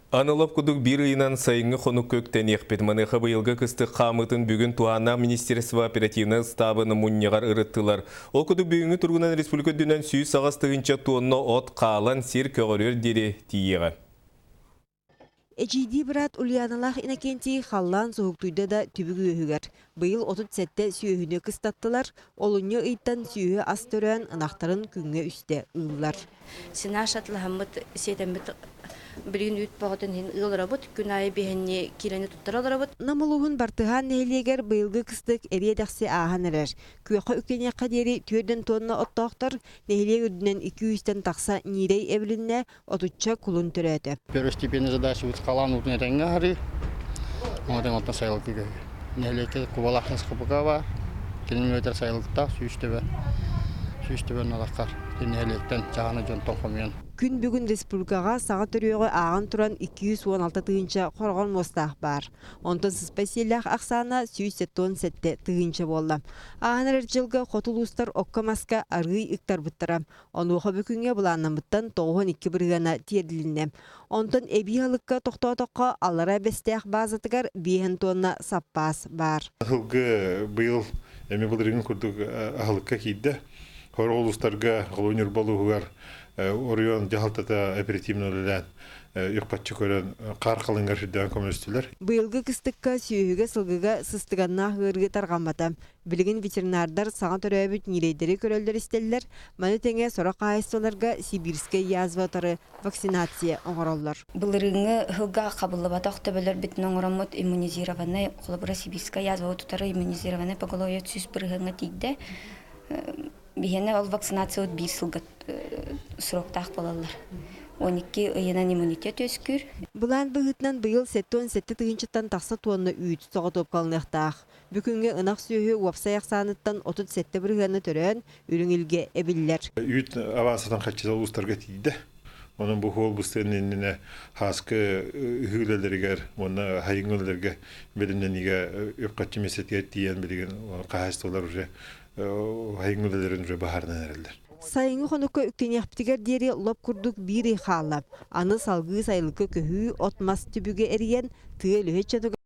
Аны лоп курдук биир ыйынан сайыҥҥы хонукка үктэниэхпит. Маныаха быйылгы кыстык хаамыытын бүгүн туһааннаах министерство оперативнай ыстаабын мунньаҕар ырыттылар. Ол курдук бүгүҥҥү туругунан республика үрдүнэн 108 тыһыынча тонна от хаалан сир көҕөрүөр диэри тиийиэҕэ. Эдьиийдии быраат Ульяналаах Иннокентий халлаан суһуктуйда да түбүк үөһүгэр. Быйыл 37 сүөһүнү кыстаттылар, олунньу ыйтан сүөһү ас төрөөн ынахтарын күҥҥэ үстэ ыыллар. Сенаж атылаһаммыт, сиэтэммит билигин үүт бөҕөтүн иһин ыал олоробут, күн аайы биһэнни киилэни туттара олоробут. Нам улууһун Бартыһаан нэһилиэгэр быйылгы кыстык эриэ-дэхси ааһан эрэр. Күөххэ үктэниэххэ диэри түөрдэн туонна оттоохтор, нэһилиэк үрдүнэн икки сүүстэн тахса ньиирэй эбилиннэ, отучча кулун төрөөтө. Первостепенная задача халаан уутун этэҥҥэ аһарыы, оҥотон оттон сайылыкка көһүү. Нэһилиэккэ Кубалаах СХПК баар, километр сайылыктаах 100 төбө, 100 төбө налаххар нэһилиэктэн чаҕаны дьонтон хомуйан. Күн бүгүн республикаҕа саҥа төрүөҕү ааҕан туран 216 тыһыынча хороҕор муостаах баар. Онтон сыспай сиэллээх ахсаана 177 тыһыынча буолла. Ааһан эрэр дьылга хоту улуустар окко-маска арыый ыктарбыттара. Онуоха бүгүҥҥэ былааннаммыттан 92 бырыһыана тиэрдилиннэ. Онтон эбии аһылыкка тохтоотоххо, Аллараа Бэстээх баазатыгар 5 тонна саппаас баар. Сылгы быйыл эми былырыын курдук аһылыкка киирдэ. Сорох улуустарга, Ньурба улууһугар оройуон дьаһалтата оперативно үлэлээн үп-харчы көрөн хаар халыҥар сүрдээн көмөлөстүлэр. Быйылгы кыстыкка сүөһүгэ сылгыга сыстыганнаах ыарыы тарҕаммата. Билигин ветеринардар саҥа төрөөбүт ньирэйдэри көрөллөр-истэллэр, маны тэҥэ сорох хаһаайыстыбаларга сибирскэй язва утары вакцинация оҥороллор. Былырыыҥҥы сылга хабыллыбатах төбөлөрбүтүн оҥороммут иммунизированный, холобура сибирская язва утары иммунизированный поголовье 100% тиийдэ. Биһиэнэ ол вакцинация биир сылга сроктаах буолаллар. 12 ыйынан иммунитет үөскүүр. Былаан быһыытынан быйыл 77 тыһыынчаттан тахса тонна үүт соҕотуопкаланыахтаах. Бүгүҥҥү ынах сүөһү уопсай ахсааныттан 37 бырыһыана төрөөн, үрүҥ илгэ эбиллэр. Үүт авансатан харчыта улуустарга тиийдэ. Онон бу хуол быстыан иннинэ хааскы ыһыылаларыгар уонна хайыҥыларга бэлэмнэниигэ үп-харчы миэстэтигэр тиийэн билигин хаһаайыстыбалар уже хайыҥыларын уже баһаарынан эрэллэр. Сайыҥҥы хонукка үктэниэхпитигэр диэри лоп курдук биир ый хаалла. Аны салгыы сайылыкка көһүү, от-мас түбүгэ эрийэн, тыа үлэһит дьонугар